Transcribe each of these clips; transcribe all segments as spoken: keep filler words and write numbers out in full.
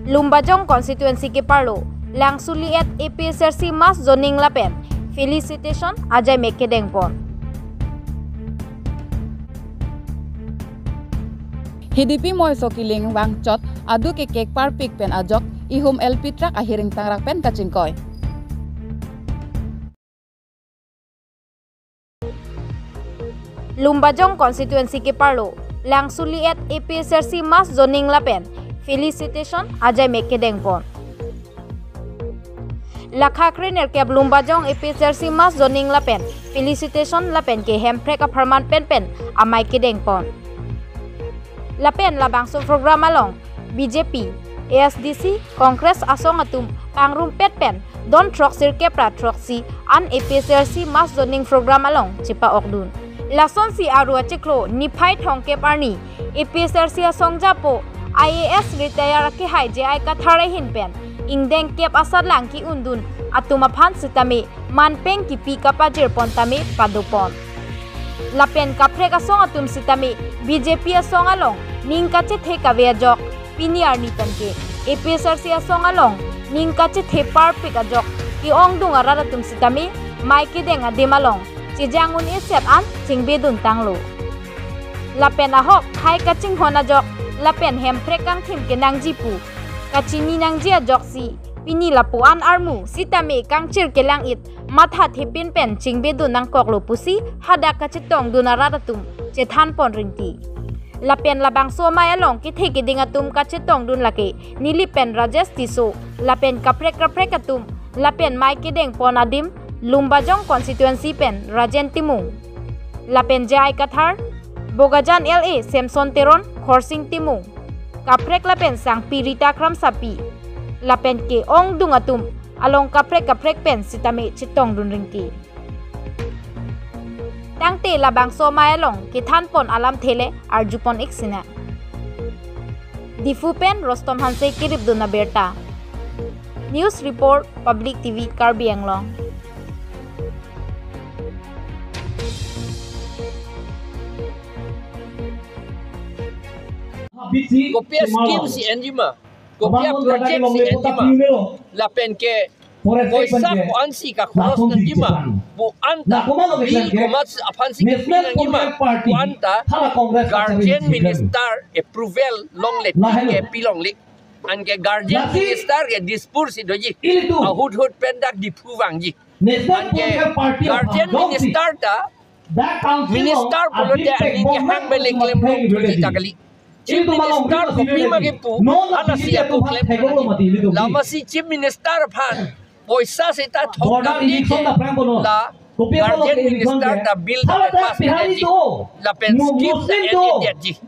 Lumbajong constituency keparlo Langsuli at A P H L C mass joining lapen felicitation ajaimek kedengpon. Hidipi Moiso Killing vangchot aduk kekek parpik pen ajok ihum L P truck ahiring tangrak pen kachingkoi. Lumbajong constituency keparlo Langsuli at A P H L C mass joining lapen felicitation ajaimek kedengpon. Lakha krenerkep Lumbajong A P H L C mass joining lapen felicitation lapen ke Hemprek apharman penpen amei kedengpon. Lapen labangso program along B J P, A S D C, Congress asong atum pangrumpet pen don throksi kep ra throksi an A P H L C mass joining program along chepa-okdun. Lasonsi Aru achiklo niphai thomkep arni A P H L C asong japo I A S retire kehai J I Kathar ahin pen ingdeng kep asatlang ki-undun atum aphan sitame manpeng kipi kapajirpon tame padopon. Lapen kaprek asong atum sitame B J P asong along ning kachethe kave ajok pini arni pen ke A P H L C asong along ning kachethe parpik ajok ke-ongdung arat atum sitame mei kedeng adim along chejang un-e set an chingbedun tanglo. Lapen ahok hai kachinghon ajok lapen Hemprek kangthim kenangji pu kachini nangji ajoksi pini lapu-an armu sitame kangchir kelang-it matha thepin pen chingbedun nangkoklo pusi hadak kachetongdun arat atum chethanpon ringti. Lapen labangso amei along kethe keding atum kachetongdun lake Nilip pen Rajesh Tisso, lapen kaprek kaprek atum, lapen mei kedengpon adim Lumbajong constituency pen Rajen Timung, lapen J I Kathar, Bokajan L A Samson Teron, Khorsing Timung, kaprek lapen sangpi Rita Kramsapi, lapen ke-ongdung atum along kaprek kaprek pen sitame chetongdun ringti. Tangte labangso amei along kethanpon alamthe le arjupon-ik sinang. Diphu pen Rostom Hanse keripdun abirta. News report, Public T V Karbi Anglong. Kopi scheme si enji ma? Kopi project si enji ma? Lapen ke poisa ko-an si kakhoros nangji ma? Pu anta bill komat aphan si kepi nangji ma? Pu anta guardian minister approval longle, kepi longle. Anke guardian minister ke Dispur si doji. Ahut hut pen dak Diphu vangji. Anke guardian minister ta minister pulote aning kehang bele klem long tuji ta kali. Chief minister kopi ma kepu, hala si atum klem long. Lama si chief minister aphan poisa seta thok nangji ke la guardian minister ta bill ta pass nangji. Lapen scheme ta en-edetji.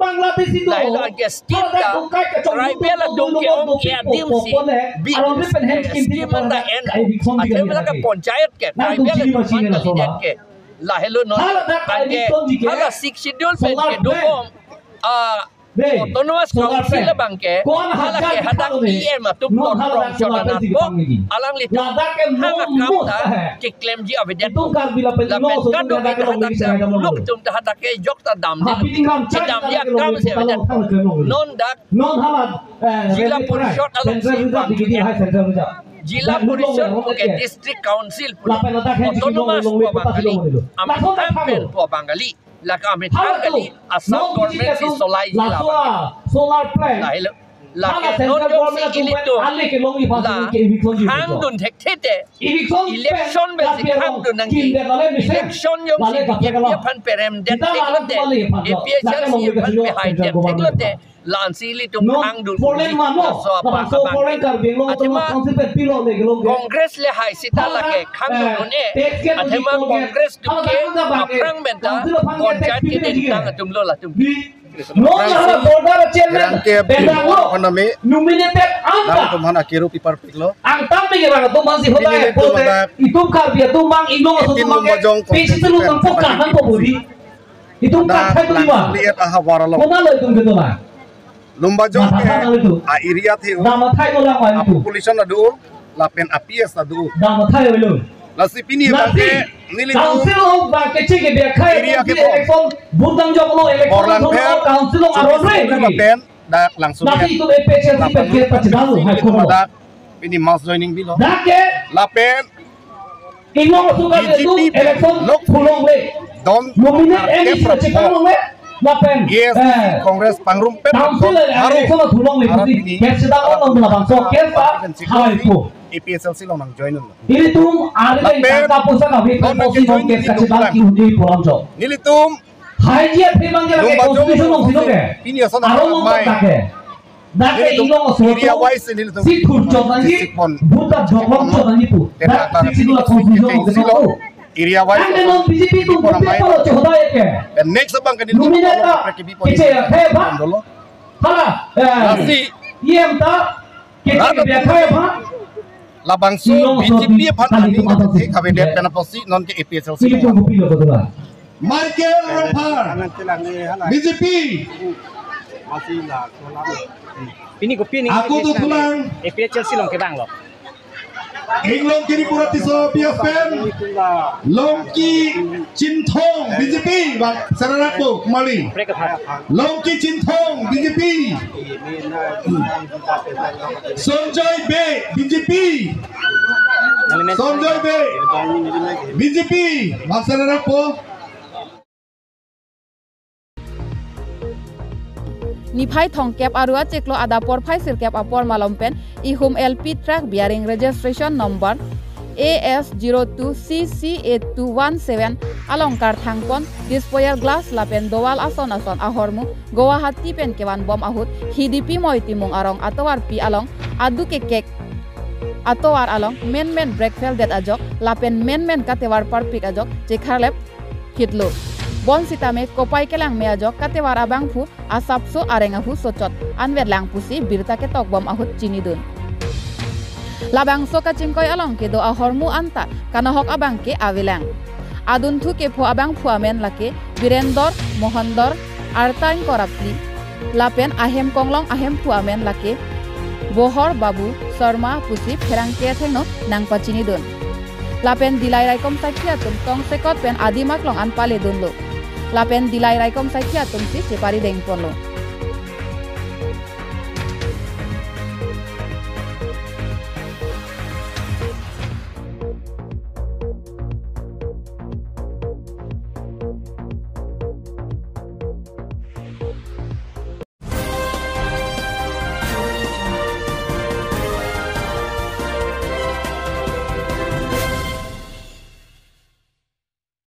Lahelo anke scheme ta tribal atum ke-ong ke adim si bill scheme ta en. Athema lake panchayat ke tribal atum aphan ta lidet ke. Lahelo non anke hala Sixth Schedule pen kedobom, ah, Autonomous Council abang ke, hala ke hadak E M atum kon rong chona nangpo, alanglitum hang akam ta keklemji avedet. Lapen kadokave ta hadak ta muluk atum ta hadak ke jok ta damde, kedamji akam si avedet. Non dak Zilla Parishad along si vangji. Zilla Parishad ke District Council pulo, Autonomous pu abang kali, amethang pen pu abang kali. Lake amethang kali, Assam government si solai ji la abang. Lahelo. Lake non jongsi ilitum la hangdun thekthe te, election pensi hangdun nangji. Election jongsi B J P aphan peremdet theklote, A P H L C aphan pehaidet theklote, la-ansi ilitum hangdun unji, laso aphan abang. Athema Congress le hai seta lake hangdun un-e. Athema Congress atum ke aphrang pen ta panchayat kedengtang atum lo latum. Non hala border chairman Rangke Bedang lo Economy nominated angka. Nangtum hana kiru pipar piklo. Angtam me rang atum man si hotai. Nini pote tum ada itum Karbi atum bang inong atum eighteen bang Lumbajong P C C lu constituency tang pok kahan po budi. Itum dak kathai tu lima. Langliet ahavar along. Kona lo itum gitu na. Lumbajong ke a-area the-o, a-population ado, lapen a-P S ado. Lasi pini abang ke nelitum area kepo. Borlangpher, Supreme Court lapen Dak langsung. Nasi itu A P H L C lapan pen gate pachedang lo, pini hai kono. Dak pini mass joining bilo. Dak ke. Lapen Inglong suka B J P itu election lok thulongle. Don nominate M C kepra chepang longle. Lapen. Yes, eh, Congress pangrumpet. Council election thulongle. Arat pini. Case sedang orang labangso case ta hai po. A P H L C along nang join lo. Ilitum ari lapen tangka pusa kami non nang join case kachedang ki undi pulang jo. Nelitum Hai ji aphi bang ke lake constitution along si lo ke. Pini ason aro along mai. Dak ke. Dak ke nelitum inglong aso area wise nelitum si thur chot nangji, district pon. Buta joklong chot nangji pu. Teta dak tara si sila constitution along si lo. Area wise. Dak ke non B J P tum pura pura mai. Chohodai ke. The next abang ke nelitum nominate ta prekebipon kiche ya, he ba? Dolo. Hala, eh, lasi. E M ta. Rano pun labangso B J P aphan aning kethek ave det pen apotsi non ke A P H L C. Michael Rongphar, B J P. Pini kopi aning ako to thulang. A P H L C along kevang lo. Inglong Kiri Pura Tisso P F pen Longki Chinthong B J P, bang sararak po kembali. Longki Chinthong B J P. Sonjoy Bey B J P. Sonjoy Bey B J P, bang sararak po. Niphai thomkep aru achiklo adap porphai sirkep apor malom pen ihum L P truck bearing registration number A S zero two C C eight two one seven along karthang pon disposal glass lapen dowal ason ason ahormu Guwahati pen kevan bom ahut Hidipi Moi Timung arong atovarpi along aduk kekek atovar along menmen brake fail det ajok lapen menmen katovar parpik ajok chekharlep kitlo. Bonsitame kopai kelangme ajok katovar abangphu asapso areng ahu sochot anvet lang pusi birta ketok bom ahut chinidun. Labangso kachingkoi along kedo ahormu anta kanohok abang ke avelang. Adunthu kepho abangphu amen lake Birendor Mohondor, arta ingkoi ra phli. Lapen ahem konglong ahemphu amen lake Bohor Babu Sharma pusi pherangke athengno nangpachinidun. Lapen Dillai raikom saikhi atum tongsekot pen adim aklong an paledunlo. Lapen Dillai raikom saikhi atum si chepari dengponlo.